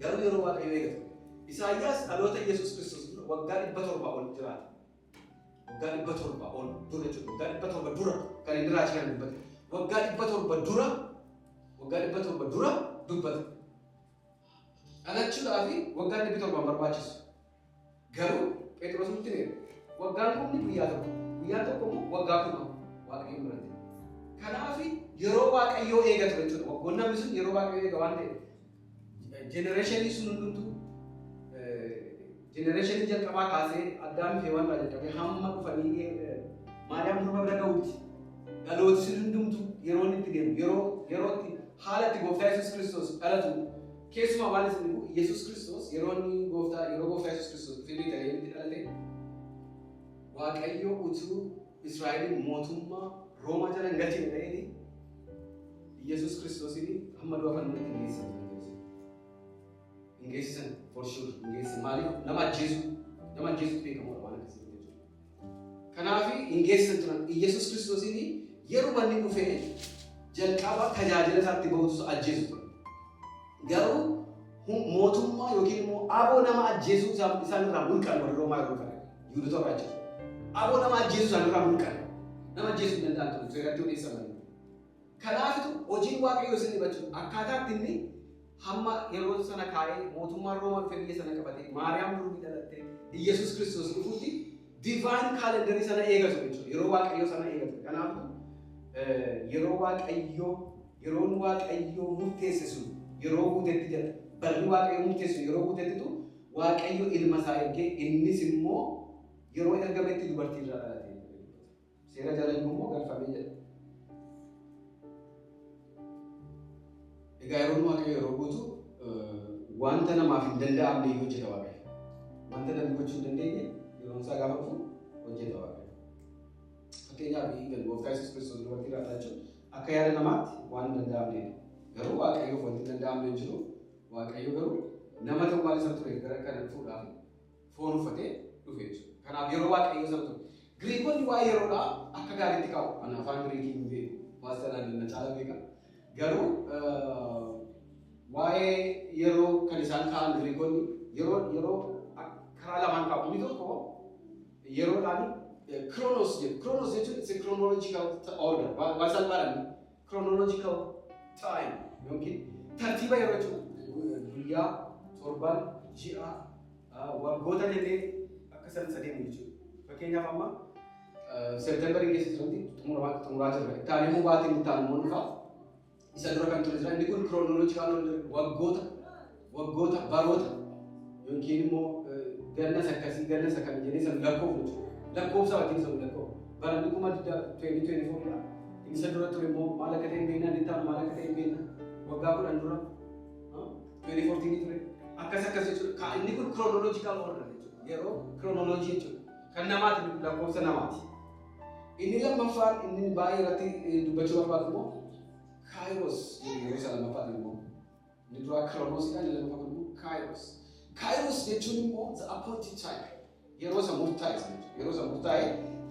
Garuu yeroo Waaqayyo eegatu. Isaayyaas dhaloota Yesuus Kiristoos dura waggaa 700 ol jiraate. Waggaa 700 ol dura jechuudha. Waggaa 700 dura kan inni raajii kana dubbate. Waggaa 700 dura, waggaa 700 dura dubbate. Dhalachuudhaaf waggaa 700 barbaachisu. Garuu Phexros nutti himeera. Waggaan kumni guyyaa tokko. Guyyaan tokko immoo waggaa 1000 Waaqayyo biratti. Kanaaf yeroo Waaqayyoo eegatu jechuudha. Waggoonni namni sun yeroo Waaqayyoo eega waan ta'eef. Generationii sun hundumtuu, generationii jalqabaa kaasee, Addaam fi Hewaan irraa jalqabee hamma dhufanii Maariyaam durba bira ga'utti, dhalooti sun hundumtuu yeroo inni itti deemu, yeroo itti haala itti gooftaa Yesuus Kiristoos dhalatu. Keessumaa waan isin dhibu, Yesuus Kiristoos yeroo inni gooftaa, yeroo gooftaa Yesuus Kiristoos dhufee Beetaliheemitti dhalate, Waaqayyo utuu Israa'eliin mootummaa Roomaa jala hin galchine ta'eeti, Yesuus Kiristoosiin hamma du'a fannootti hin geessisan. Hin geessisan, for sure hin geessisan. Maaliif? Nama ajjeesu, nama ajjeesutti beekamuudha waan akkasii jechuudha. Kanaaf hin geessisan turan. Yesuus Kiristoosiin yeroo inni dhufee jalqaba tajaajila isaatti bahutu ajjeesu ture. Garuu mootummaa yookiin immoo aboo nama ajjeesuu isaan irraa mulqan warri Roomaa yeroo dhufan Yihudoota irraa ajjeesu. Aboo nama ajjeesuu isaan irraa mulqan. Nama ajjeesuu hin danda'an ture seeratti odeessan malee. Kanaafitu hojiin Waaqayyoo isin hubachuu akkaataa itti inni hamma yeroo sana kaa'ee mootummaan Roomaa dhufee biyya sana qabatee Maariyaam durbi dhalattee Iyyasuus Kiristoos dhufuutti divine calendarii sana eegatu jechuudha. Yeroo Waaqayyoo sana eegatu. Kanaafuu yeroo Waaqayyoo, yeroon Waaqayyoo murteesse sun yeroo guutetti jedha. Barri Waaqayyoo murteesse sun yeroo guutettitu Waaqayyo ilma isaa ergee, innis immoo yeroo ergametti dubartii irraa dhalate. Seera jala immoo galfamee jedha. Egaa yeroon Waaqayyo yeroo guutu wanta namaaf hin danda'amne iyyuu hojjeta Waaqayyo. Wanta namni gochuu hin dandeenye yeroon isaa gaafa dhufu hojjeta Waaqayyo. Fakkeenyaaf, even gooftaa Yesuus Kiristoos dubartii irraa dhalachuun akka yaada namaatti waan hin danda'amnedha. Garuu Waaqayyoof wanti hin danda'amne hin jiru. Waaqayyo garuu nama ta'uu waan isa ture gara kana dhufuudhaaf foon uffatee dhufe jechuudha. Kanaaf yeroo Waaqayyoo sana ture. Giriikonni waa'ee yeroodhaa akka gaariitti kaa'u. Ani afaan Giriikii hin beeku. Paastaraan na caala beeka. Garuu waa'ee yeroo kan isaan kaa'an Giriikonni yeroo karaa lamaan kaa'u. Inni tokko yeroodhaan chronos jedhu. Chronos jechuun it's a chronological order. Waan salphaadhaan chronological time yookiin tartiiba yeroo jechuudha. Guyyaa, torban, ji'a, waggoota jennee akka san sadeemu jechuudha. Fakkeenyaaf, amma Seepteembarii keessa jiranti xumuraa jirra. Itti aanee immoo baatiin itti aanu immoo dhufa. Isa dura kan ture jira. Inni kun chronological order, waggoota, baroota yookiin immoo gannas akkasii, gannas akkana jennee san lakkoofnu jechuudha. Lakkoofsa wajjin san lakkoofnu. Baranni 2024 dha. Isa dura ture immoo maal akka ta'e hin beekna, inni itti aanu maal akka ta'e hin beekna. Waggaa 10 dura 2014 ture. Akkas akkas jechuudha. Inni kun chronological order jechuudha. Yeroo chronology jechuudha. Kan namaati, lakkoofsa namaati. Inni lammaffaan inni baay'ee irratti dubbachuu barbaadu immoo kairos, yeroo isa lammaffaan immoo. Inni duraa chronosidha, inni lammaffaan immoo kairos. Kairos jechuun immoo the appointed time. Yeroo isa murtaa'e sana jechuudha. Yeroo isa murtaa'e,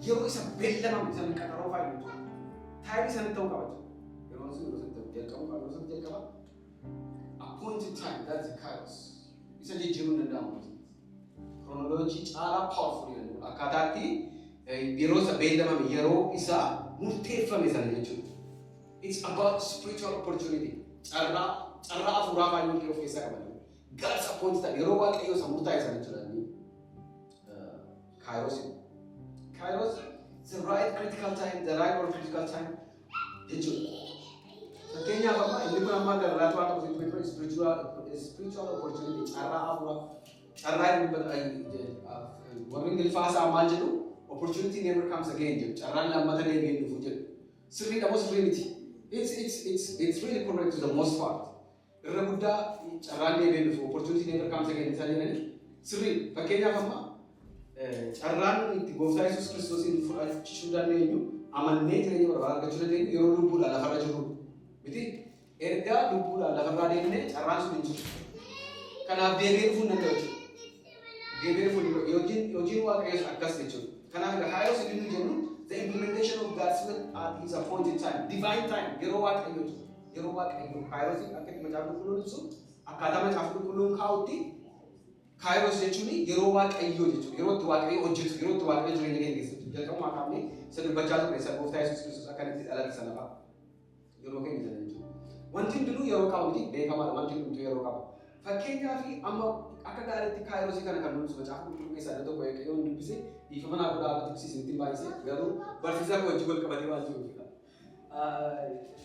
yeroo isa beellamame isa qaxaroo faayu jechuudha. Timeii sanatti ta'uu qaba jechuudha. Yeroon sun yeroo sanatti ta'u jalqabu qaba, yeroo sanatti jalqaba. Appointed time, that's the kairos. Isa jijjiiruun danda'amu. Chronology caalaa powerful jedhamu. Akkaataatti yeroo isa beellamame, yeroo isa murteeffame sana jechuudha. It's about spiritual opportunity. Carraa hafuuraa baay'ee of keessaa qaban. God's appointed time. Yeroo Waaqayyoo isa murtaa'e sana jechuudha inni kairos. Kairos, the right critical time, the right or critical time jechuudha. Fakkeenyaaf, amma inni kun amma garraatu waan qabu sitti spiritual opportunity, carraa hafuuraa, carraa inni warri Ingiliffaa isaa maal jedhu? "Opportunity never comes again" jedhu. Carraan lammata deebi'ee dhufu jedhu. Sirriidha moo sirrii miti? It's really correct to the most part. Irra guddaa carraan deebi'ee dhufu, "opportunity never comes again" isaan jedhani sirrii. Fakkeenyaaf, amma carraan itti gooftaa Yesuus Kiristoosiin fudhachuu dandeenyu, amannee jireenya bara baraa argachuu dandeenyu, yeroo lubbuudhaan lafarra jirru miti. Ergaa lubbuudhaan lafarraa deemnee carraan sun hin jiru. Kanaaf deebi'ee dhufuu hin danda'u jechuudha. Deebi'ee dhufuu hin danda'u. Hojiin Waaqayyoos akkas jechuudha. Kanaaf egaa kairos inni nu jennu the implementation of God's will at his appointed time, divine time, yeroo Waaqayyoo jechuudha. Yeroo Waaqayyoo kairos akka itti Macaafa Qulqulluun ibsu, akkaataa Macaafa Qulqulluun kaa'utti, kairos jechuun yeroo Waaqayyoo jechuudha. Yeroo itti Waaqayyo hojjetu, yeroo itti Waaqayyo jireenya keenya keessatti jalqabumaa kaafnee isa dubbachaa turre, isa Gooftaa Yesuus Kiristoos akka inni itti dhalate sana fa'a. Yeroo keenya sana jechuudha. Wanti hundinuu yeroo qaba miti? Beekamaadha, wanti hundumtuu yeroo qaba. Fakkeenyaaf, amma akka gaariitti kairosii kana kan nuti Macaafa Qulqulluu keessaa iddoo tokko yoo dubbise, dhiifama naa godhaa, irratti dubbisiisanitti baay'ise, garuu barsiisaa koo wajjin wal qabatee waan jiruufidha.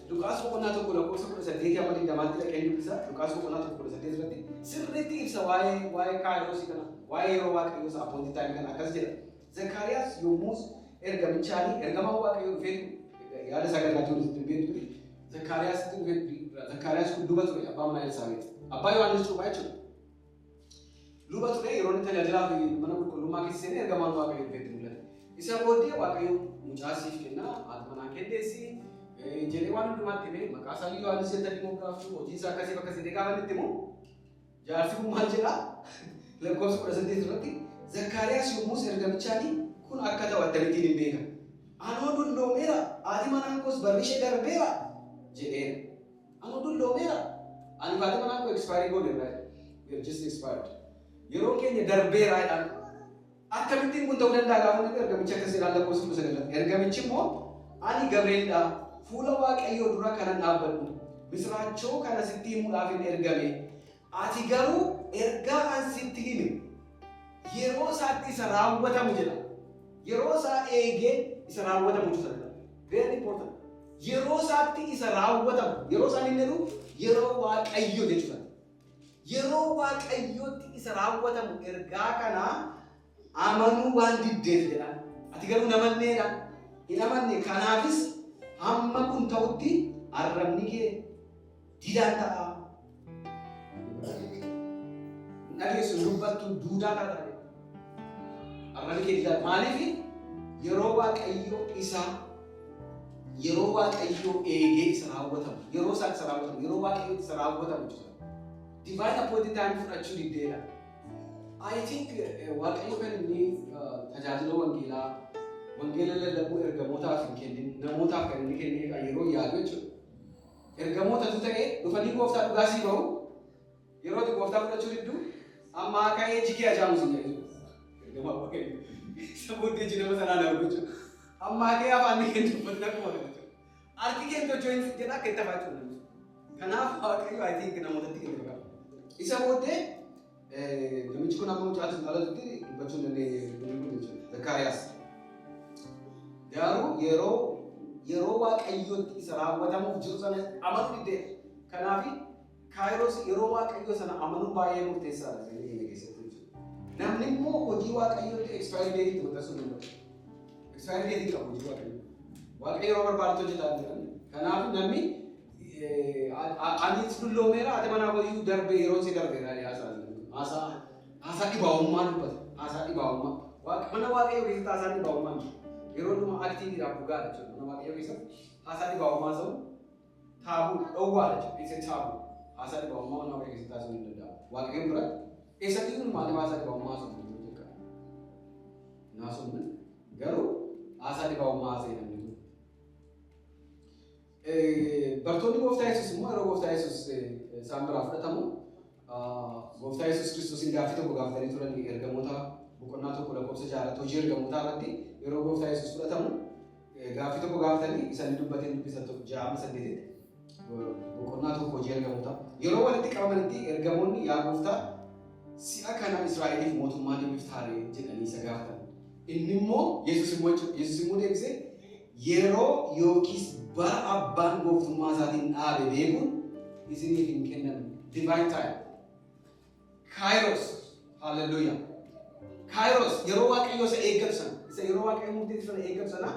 Luqaas boqonnaa 1 lakkoofsa 18 hamma 20tti dhaqee dubbisa. Luqaas boqonnaa 1 18 irratti sirriitti ibsa waa'ee kairosii kana, waa'ee yeroo Waaqayyoo isa appointed time kana akkas jedha. Zakkaariyaas yommus ergamichaanii, ergamaan Waaqayyoo dhufeetu yaada isaa gallaachuun isitti beektuti. Zakkaariyaas dhufee, Zakkaariyaas kun luba ture, abbaa manaa Elsaabeet. Abbaa Yohaannis Cuuphaa jechuudha. Luba ture. Yeroo inni tajaajilaaf mana qulqullummaa keessa seenee, ergamaan Waaqayyoo dhufeetti mul'ate. Isa booddee Waaqayyo mucaa siif kenna, haati manaa kenneessi jedhee waan hundumaatti himee, maqaa isaa Yohaannis jettanii moggaaftu, hojii isaa akkasiif akkasii jedhee gaafa inni itti himu, jaarsi kun maal jedhaa? Lakkoofsa 18 irratti, Zakkaariyaas yommus ergamichaanii, "Kun akka ta'u akkamittiin hin beeka? Anoo dulloomeera, haati manaan koos barri ishee darbeera" jedheera. Anoo dulloomeera. Ani haati manaan koo expire gooneerra. We have just expired. Yeroon keenya darbeera jedhaan. Akkamittiin kun ta'uu danda'a gaafa inni ergamichi akkas jedhaan, lakkoofsa 19. Ergamichi immoo, "Ani Gabreelidha. Fuula Waaqayyoo dura kanan dhaabbadhu. Misiraachoo kana sitti himuudhaaf hin ergame. Ati garuu ergaa an sitti hime yeroo isaatti isa raawwatamu" jedha. Yeroo isaa eegee isa raawwatamu jechuudha. Very important. Yeroo isaatti isa raawwatamu. Yeroo isaan inni jedhu yeroo Waaqayyo jechuudha. Yeroo Waaqayyootti isa raawwatamu ergaa kana amanuu waan diddeef jedha. Ati garuu namanneedha. Hin amanne. Kanaafis hamma kun ta'utti arrabni kee didaan ta'a. Dhageessu, dubbattu, duudaa taata. Arrabni kee didaan maaliif? Yeroo Waaqayyoo isa yeroo Waaqayyoo eegee isa raawwatamu, yeroo isaa isa raawwatamu, yeroo Waaqayyoo isa raawwatamu jechuudha. Divine appointed time fudhachuu diddeedha. I think Waaqayyo kan inni tajaajila wangeelaa, wangeela lallabuu ergamootaaf hin kennin, namootaaf kan inni kenne yeroo yaadu jechuudha. Ergamootatu ta'e dhufanii Gooftaa dhugaa sii bahu, yeroo ati Gooftaa fudhachuu diddu, amma ka'ee jigee ajaamu sin jedhu. Ergamaa Waaqayyo. Isa booddee jinama sanaan argu jechuudha. Ammaa ka'ee afaan ni kennu dubbatin akkuma kana jechuudha. Harki kee tochoo hin jedha akka itti afaa jechuudha. Kanaaf Waaqayyo, I think, namootatti kenne qaba. Isa booddee namichi kun amma mucaan sun dhalatutti dubbachuu hin dandeenye namni kun jechuudha. Zakkaariyaas. Garuu yeroo Waaqayyootti isa raawwatamuuf jiru sana amanuu diddeera. Kanaaf kairos yeroo Waaqayyoo sana amanuun baay'ee murteessaadha jireenya keenya keessatti jechuudha. Namni immoo hojii Waaqayyootti expiry date itti maxxansuu danda'u. Expiry date qabu hojii Waaqayyoo. Waaqayyo yeroo barbaadutti hojjetaa jiran. Kanaaf namni "Ani dulloomeera, ati manaa koyyuu darbee, yeroon si darbeera" haasaa haasaa haasaa dhibaa'ummaa dubbata. Haasaa dhibaa'ummaa. Mana Waaqayyoo keessatti haasaan dhibaa'ummaa hin jiru. Yeroo hundumaa activeiidhaaf dhugaadha jechuudha. Mana Waaqayyoo keessatti haasaa dhibaa'ummaa ta'u taboo, dhowwaadha jechuudha. It's a taboo. Haasaa dhibaa'ummaa mana Waaqayyoo keessatti haasa'uun hin danda'amu. Waaqayyoon biratti eessatti kun maaliif haasaa dhibaa'ummaa haasa'u hin jiru? Naasumni garuu haasaa dhibaa'ummaa haasa'e namni kun. Bartoonni Gooftaa Yesuus immoo yeroo Gooftaa Yesuus isaan biraa fudhatamu, Gooftaa Yesuus Kiristoosiin gaaffii tokko gaafatanii turan. Ergamoota boqonnaa 1 lakkoofsa 6 irratti, Hojii Ergamootaa irratti, yeroo Gooftaa Yesuus fudhatamu gaaffii tokko gaafatanii isaan dubbatee dubbisan tokko 6 amma 8tti, boqonnaa 1 Hojii Ergamootaa. Yeroo walitti qabamanitti ergamoonni, "Yaa Gooftaa, si'a kana Israa'eliif mootummaa deebiftaaree?" jedhanii isa gaafatan. Inni immoo, Yesuus immoo deebisee, "Yeroo yookiis bara abbaan gooftummaa isaatiin dhaabe beekuun isiniif hin kennamne." Divine time. Kairos. Hallelujah. Kairos yeroo Waaqayyo isa eeggatu sana, isa yeroo Waaqayyo murteessu sana eeggatu sana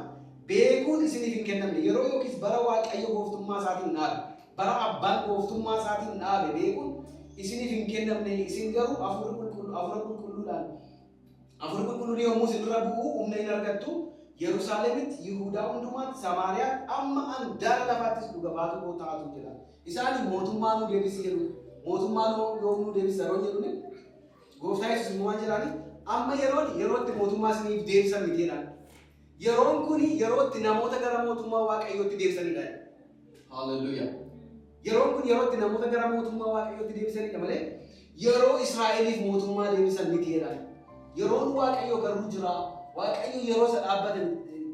beekuun isiniif hin kennamne. Yeroo yookiis bara Waaqayyo gooftummaa isaatiin dhaabe, bara abbaan gooftummaa isaatiin dhaabe beekuun isiniif hin kennamne. Isin garuu hafuura qulqulluu, hafuura qulqulluudhaan, hafuurri qulqulluun yommuu isinirra bu'u humna hin argattu. Yerusaalemitti, Yihuudaa hundumaatti, Samaariyaatti, amma andaara lafaattis dhuga baatu koo taatu jedha. Isaan "Mootummaa nu deebisi" jedhu. "Mootummaa yoom nu deebisa?" yeroo jedhuni, Gooftaa Yesuus immoo waan jedhaani, Amma yeroon yerootti mootummaa isiniif deebisan miti jedhaan. Yeroon kun yerootti namoota gara mootummaa Waaqayyootti deebisanidha. Hallelujah. Yeroon kun yerootti namoota gara mootummaa Waaqayyootti deebisanidha malee yeroo Israa'eliif mootummaa deebisan miti jedhaan. Yeroon Waaqayyoo garuu jira. Waaqayyo yeroo isa dhaabbatan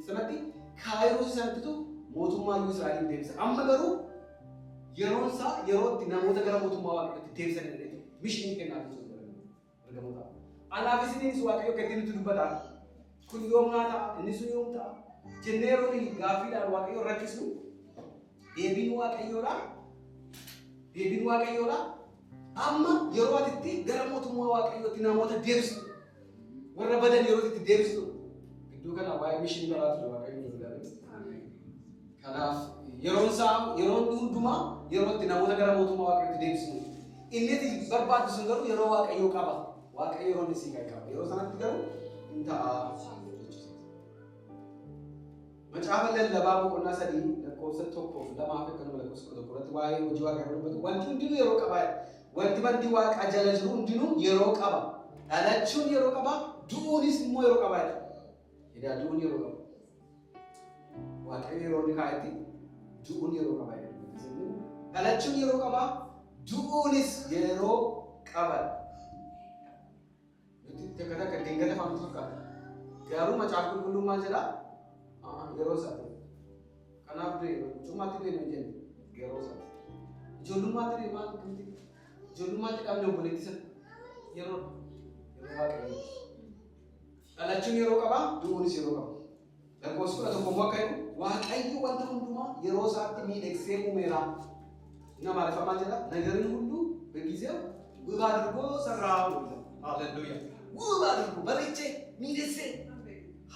sanatti kairos sanattitu mootummaa iyyuu Israa'eliif deebisa. Amma garuu yeroon isaa yerootti namoota gara mootummaa Waaqayyootti deebisanidha jechuudha. Mission kennaa jechuudha ergamootaaf. Anaaf isiniinis Waaqayyo akka ittiin nutti dubbata. Kun yoom naa ta'a? Inni sun yoom ta'a? Jennee yeroo nuyi gaaffiidhaan Waaqayyo rakkisnu, deebiin Waaqayyoodha. Deebiin Waaqayyoodha. Amma yeroo ati itti gara mootummaa Waaqayyootti namoota deebistu, warra badan yeroo itti deebistu, gidduu kana waa'ee mission baraa ture Waaqayyo nu gargaare. Kanaaf yeroon isaa, yeroon hundumaa yeroo itti namoota gara mootummaa Waaqayyootti deebisnu. Inni itti barbaaddu sun garuu yeroo Waaqayyoo qaba. Waaqayyo yeroo inni sii qaba. Yeroo sanatti garuu hin ta'a jechuudha. Macaafa Lallabaa boqonnaa 3 lakkoofsa 1 fi 2 fi akkanuma lakkoofsa 11 irratti waa'ee hojii Waaqayyoo dubbatu. Wanti hundinuu yeroo qaba. Wanti bantii Waaqaa jala jiru hundinuu yeroo qaba. Dhalachuun yeroo qaba, du'uunis immoo yeroo qaba. Edaa du'uun yeroo qaba. Waaqayyo yeroo inni kaa'etti du'uun yeroo qaba. Dhalachuun yeroo qaba, du'uunis yeroo qaba. Nuti takka takka dingata faamtu fakkaata. Garuu Macaafa Qulqulluun maal jedhaa? Yeroo isaati. Kanaaf du'e, mucummaatti du'e nuyi jennu yeroo isaati. Ijoollummaatti du'e maal akkamitti? Ijoollummaatti dhabne obboleettii sana yeroo Waaqayyooti. Dhalachuun yeroo qaba, du'uunis yeroo qaba. Lakkoofsa 11 immoo akka jedhu, Waaqayyo wanta hundumaa yeroo isaatti miidhagsee uumeera. Inni Amaariffaa maal jedha? ነገርን ሁሉ በጊዜው ውብ አድርጎ ሰራው። Hallelujah. ውብ አድርጎ bareechee miidhagsee.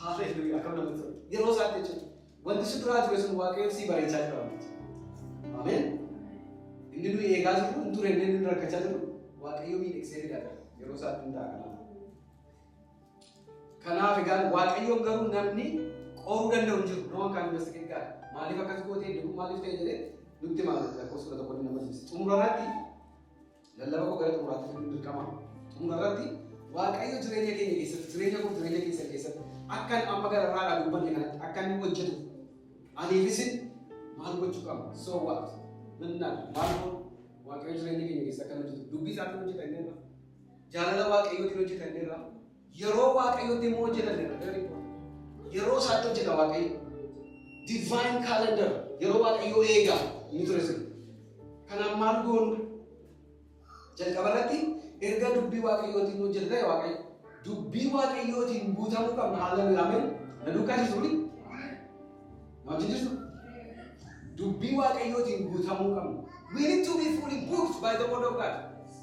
Hallelujah. Akkam namatti tola. Yeroo isaatti jechuudha. Wanti si duraa ture sun Waaqayyo si bareechaa jira wantichi. Ameen. Inni nuyi eegaa jirru hin ture, inni nuyi rakkachaa jirru Waaqayyo miidhagsee fidaa jira. Yeroo isaatti hin ta'a kanaaf. Kanaaf egaa Waaqayyoon garuu namni qoruu danda'u hin jiru. No one can investigate God. Maaliif akkas goote, inni kun maaliif ta'e jedhee nutti maal lakkoofsa 11 nama dubbisa. Xumura irratti lallaba koo gara xumuraatti fiduun dirqama. Xumura irratti Waaqayyo jireenya keenya keessatti, jireenya koo, jireenya keessan keessatti akka inni amma gara irraa dubbanne kanatti akka inni hojjetu aniif isin maal gochuu qabna? So what? Minnaan maal goonu? Waaqayyo jireenya keenya keessa akka inni hojjetu dubbii isaatiin hojjeta inni irra. Jaalala Waaqayyootiin hojjeta inni irra. Yeroo Waaqayyootti immoo hojjeta inni irra. Very important. Yeroo isaatti hojjeta Waaqayyo. Divine calendar yeroo Waaqayyoo eega inni ture sun. Kanaaf maal goonu? Jalqaba irratti erga dubbii Waaqayyootiin hojjeta ta'e, Waaqayyo dubbii Waaqayyootiin guutamuu qabna. Hallelujah. Ameen. Na duukaa jirtu ni? Na wajjin jirtu? Dubbii Waaqayyootiin guutamuu qabna. We need to be fully booked by the word of God.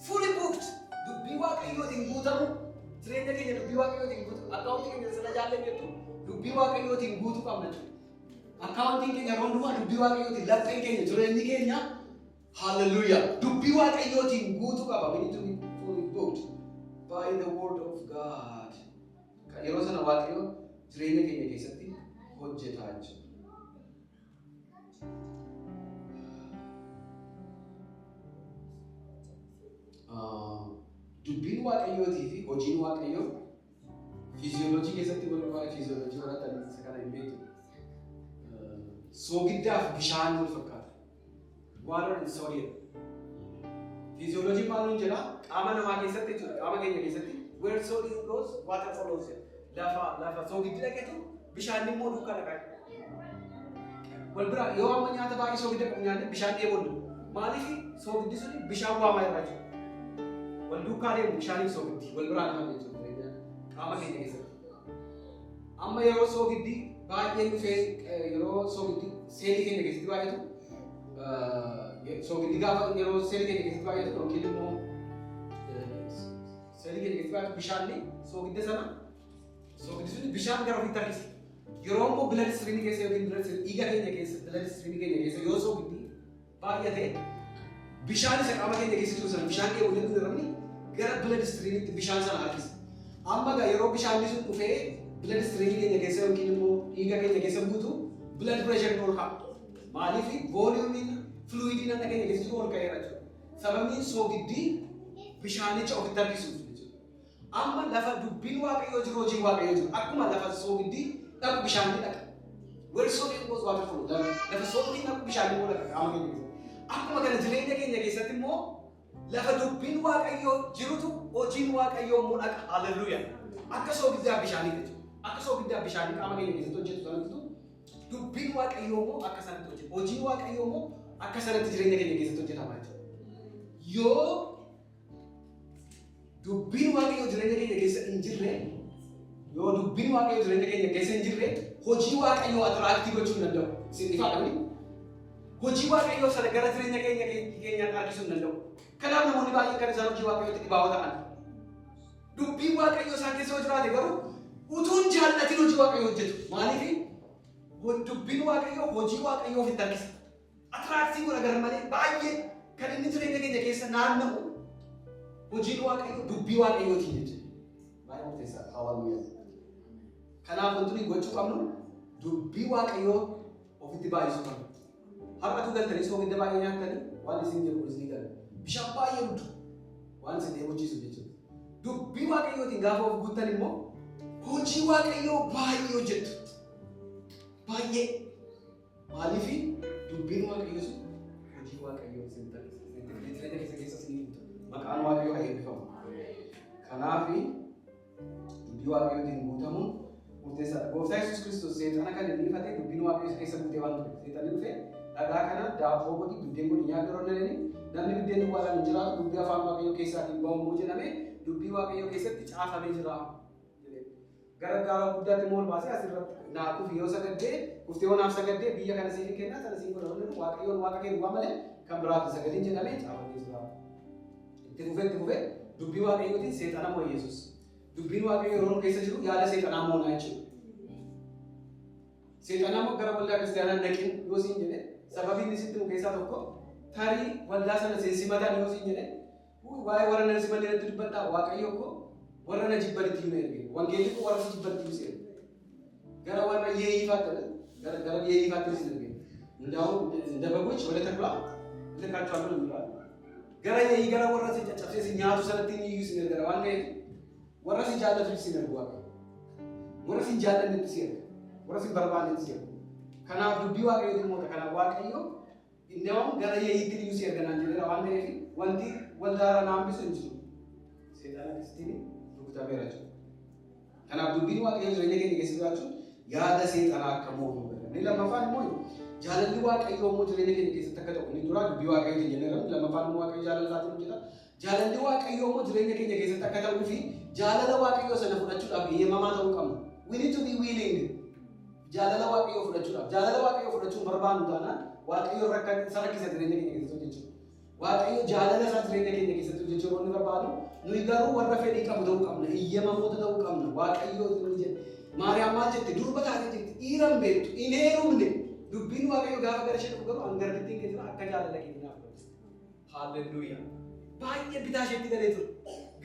Fully booked. Dubbii Waaqayyootiin guutamuu. Jireenya keenya dubbii Waaqayyootiin guutuu. Akkaawuntii keenya sila jaallee jettu dubbii Waaqayyootiin guutuu qabna jechuudha. Akkaawuntiin keenya yeroo hundumaa dubbii Waaqayyootiin, lapheen keenya, jireenyi keenya, hallelujah, dubbii Waaqayyootiin guutuu qaba. We need to be fully booked by the word of God. Yeroo sana Waaqayyo jireenya keenya keessatti hojjetaa jechuudha. Dubbiin Waaqayyootii fi hojiin Waaqayyoo fiiziyooloojii keessatti, warri waa'ee fiiziyooloojii baratan isa kana hin beektu. Soogiddaa fi bishaan wal fakkaata. Water and sodium. Fiiziyooloojiin maal nuun jedhaa? Qaama namaa keessatti jechuudha. Qaama keenya keessatti where sodium goes, water follows jedha. Lafa soogiddi dhaqetu bishaan immoo duukaa dhaqa. Wal bira yoo amma nyaata baay'ee soogidda qabu nyaanne bishaan dheebonnu. Maaliif? Soogiddi suni bishaan waamaa irraa jiru. Wal duukaa deemu bishaaniif soogiddi wal biraan hafan jechuudha jireenya qaama keenya keessatti. Amma yeroo soogiddi baay'een dhufee, yeroo soogiddi seelii keenya keessatti baay'atu, soogiddi gaafa yeroo seelii keenya keessatti baay'atu yookiin immoo seelii keenya keessatti baay'atu, bishaanni soogidda sana, soogiddi suni bishaan gara ofiitti harkisa. Yeroo immoo blood stream keessa yookiin blood stream dhiiga keenya keessa, blood stream keenya keessa yoo soogiddi baay'ate, bishaan isa qaama keenya keessa jiru sana, bishaan dheebonee nuti rabni gara blood streamitti bishaan sana harkisa. Amma gaa yeroo bishaanni sun dhufee blood stream keenya keessa yookiin immoo dhiiga keenya keessa guutu, blood pressure ol ka'a. Maaliif? Volume fluidii naannoo keenya keessa jiru ol ka'eera jechuudha. Sababni soogiddi bishaanicha ofitti harkisuuf jechuudha. Amma lafa dubbiin Waaqayyoo jiru hojiin Waaqayyoo jiru. Akkuma lafa soogiddi dhaqu bishaan ni dhaqa. Where salt goes, water flow. Lafa soogiddi dhaqu bishaan immoo dhaqa qaama keenya keessatti. Akkuma kana jireenya keenya keessatti immoo lafa dubbiin Waaqayyoo jirutu hojiin Waaqayyoo immoo dhaqa. Hallelujah. Akka soogiddaa bishaanii jechuudha. Akka soogiddaa bishaanii qaama keenya keessatti hojjetu sanattitu dubbiin Waaqayyoo immoo akka sanatti hojjeta. Hojiin Waaqayyoo immoo akka sanatti jireenya keenya keessatti hojjetama jechuudha. Yoo dubbiin Waaqayyoo jireenya keenya keessa hin jirre, yoo dubbiin Waaqayyoo jireenya keenya keessa hin jirre, hojii Waaqayyoo attract gochuu hin danda'u. Isin ifaadha miti? Hojii Waaqayyoo sana gara jireenya keenyaatti harkisuu hin danda'u. Kanaaf namoonni baay'een kan isaan hojii Waaqayyootti dhibaa'oo ta'an. Dubbiin Waaqayyoo isaan keessa yoo jiraate garuu utuu hin jaallatin hojii Waaqayyoo hojjetu. Maaliif? Dubbiin Waaqayyoo hojii Waaqayyoo ofitti harkisa. Attract godha gar malee baay'ee kan inni jireenya keenya keessa naanna'u hojiin Waaqayyoo dubbii Waaqayyootiin jechuudha. Baay'ee murteessaadha. Hallelujah. Kanaaf wanti nuyi gochuu qabnu dubbii Waaqayyoo ofitti baay'isuu qabna. Har'atu galtanii soogidda baay'ee nyaattanii waan isin jedhu kunis ni gala. Bishaan baay'ee dhugdu waan isin dheebochiisu jechuudha. Dubbii Waaqayyootiin gaafa of guuttan immoo hojii Waaqayyoo baay'ee hojjettu. Baay'ee. Maaliif? Dubbiin Waaqayyoo sun hojii Waaqayyoo isin taasisa. Jireenya keessa keessa isin guuta. Maqaan Waaqayyoo haa eebbifamu. Kanaaf dubbii Waaqayyootiin guutamuun murteessaadha. Gooftaa Yesuus Kiristoos seexana kan inni ifate dubbiin Waaqayyoo isa keessa guutee waan ture. Seexanni dhufee dhagaa kana daabboo godhi, biddeen godhi nyaadhu yeroo inni namni biddeen duwwaadhaan hin jiraatu, dubbii afaan Waaqayyoo keessaatiin bahu immoo jedhamee dubbii Waaqayyoo keessatti caafamee jira. Gara gaara guddaatti immoo ol baasee asirratti naa kufi, yoo sagaddee kuftee yoo naaf sagaddee biyya kana siif hin kennaa, sana siif godha, Waaqayyoon Waaqa kee duwwaa malee kan biraaf hin sagadin jedhamee caafamee jira. Itti fufee itti fufee dubbii Waaqayyootiin seexana moo Yesuus. Dubbiin Waaqayyoo yeroo nu keessa jiru yaada seexanaa moonaa jechuudha. Seexanaa immoo gara waldaa kiristaanaa naqin yoo siin jedhe, sababii inni sitti himu keessaa tokko tarii waldaa sana simatan yoo siin jedhe, waa'ee warra na simanne irratti dubbattaa, Waaqayyo koo warra na jibbanitti nu erge. Wangeelli koo warra si jibbanitti nu erge. Gara warra yeeyyifaatti gara yeeyyifaatti si erge. እንዳውም እንደ በጎች ወደ ተኩላ እልካቸዋለሁ ነው የሚለው። Gara yeeyyii, gara warra si caccabsee si nyaatu sanatti inni iyyuu si ergara waan ta'eef warra si jaallatu si ergu Waaqayyo. Warra si jaallannetti si erga. Warra si barbaannetti si erga. Kanaaf dubbii Waaqayyootiin moota. Kanaaf Waaqayyo እንዳውም gara yeeyyiitti iyyuu si erga naan jedheera waan ta'eef wanti waldaarra na hambisu hin jiru. Seexana akkasittiin rukutameera jechuudha. Kanaaf dubbiin Waaqayyoo jireenya keenya keessa jiraachuun yaada seexanaa akka moonu godha. Inni lammaffaan immoo jaalalli Waaqayyoo immoo jireenya keenya keessatti akka ta'u. Inni duraa dubbii Waaqayyootiin jenneera. Inni lammaffaan immoo Waaqayyo jaalala isaatiin hojjeta. Jaalalli Waaqayyoo immoo jireenya keenya keessatti akka ta'uu fi jaalala Waaqayyoo sana fudhachuudhaaf eeyyamamaa ta'uu qabna. We need to be willing. Jaalala Waaqayyoo fudhachuudhaaf. Jaalala Waaqayyoo fudhachuun barbaannu taanaan Waaqayyo isa rakkisa jireenya keenya keessatti hojjechuudha. Waaqayyo jaalala isaa jireenya keenya keessatti hojjechuu yeroo inni barbaadu nuyi garuu warra fedhii qabu ta'uu qabna. Eeyyamamoota ta'uu qabna. Waaqayyo inni jedhe. Maariyaam maal jette? Durba taatee jirti. Dhiira hin beektu. Hin heerumne. Dubbiin Waaqayyo gaafa gara ishee dhufu garuu hangarbittiin keessa akka jaalala keetii naaf godhe. Haalleluuyaa. Baay'ee bitaa isheetti galee ture.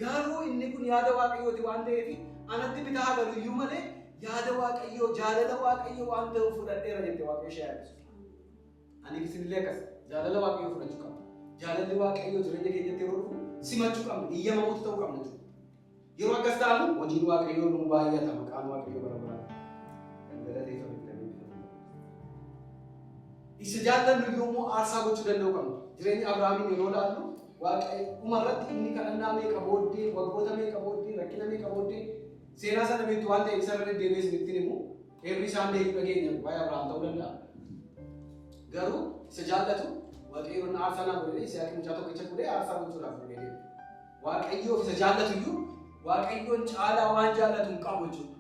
Garuu inni kun yaada Waaqayyooti waan ta'eef anatti bitaa galu iyyuu malee yaada Waaqayyoo, jaalala Waaqayyoo waan ta'uuf fudhadheera jette. Waaqayyo ishee yaadisu. Ani isinillee akkas jaalala Waaqayyoo fudhachuu qabna. Jaalalli Waaqayyoo jireenya keenyatti yeroo dhufu simachuu qabna. Eeyyamamoota ta'uu qabna jechuudha. Yeroo akkas ta'anu hojiin Waaqayyoo nu baay'ata. Maqaan Waaqayyoo bara baraan kan galateeffame kan eebbifamu. Isa jaallannu yommuu aarsaa gochuu danda'u qabna. Jireenya Abrahaamiin yeroo ilaallu Waaqayyo dhumarratti inni kadhannaa meeqa booddee, waggoota meeqa booddee, rakkina meeqa booddee, seenaa sana beektu waan ta'eef isarra deddeebi'ee isinitti himu. Heerri isaan deebi'u dhageenya waa'ee Abrahaam ta'uu danda'a. Garuu isa jaallatu Waaqayyoon aarsaa naa godhee Yisihaaqi mucaa tokkicha fuudhee aarsaa gochuudhaaf fuudhee deeme. Waaqayyoof isa jaallatu iyyuu Waaqayyoon caalaa waan jaallatu hin qabu jechuudha.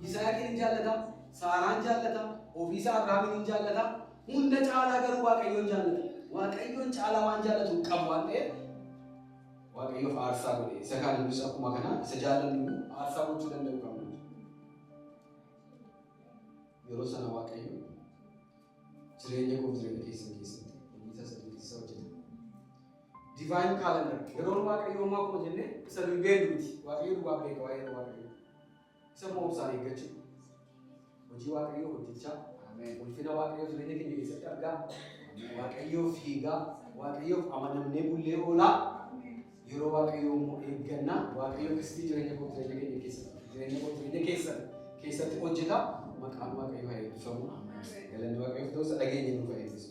Yisihaaqiin hin jaallata, Saaraan jaallata, ofiisaa Abrahaamiin hin jaallata, hunda caalaa garuu Waaqayyoon jaallata. Waaqayyoon caalaa waan jaallatu hin qabu waan ta'eef Waaqayyoof aarsaa godhe. Isa kaan nus akkuma kana isa jaallannu iyyuu aarsaa gochuu danda'u qabna. Yeroo sana Waaqayyo jireenya koof jireenya keessan keessatti hojii isaa dinqisiisaa hojjeta. Divine calendar. Yeroon Waaqayyoo immoo akkuma jenne isa nuyi beeknu miti. Waaqayyo duwwaa beeka waa'ee yeroo Waaqayyoo. Isa immoo obsaan eeggachuu. Hojii Waaqayyoo hojjechaa. Ulfina Waaqayyoo jireenya keenya keessatti argaa. Waaqayyoof fiigaa. Waaqayyoof amanamnee bullee oolaa. Yeroo Waaqayyoo immoo eeggannaa Waaqayyo akkasitti jireenya koo, jireenya keenya keessatti, jireenya koo, jireenya keessan keessatti hojjeta. Maqaan Waaqayyoo haa eebbifamu. Galanni Waaqayyoof ta'us, dhageenya nuuf haa eebbisu.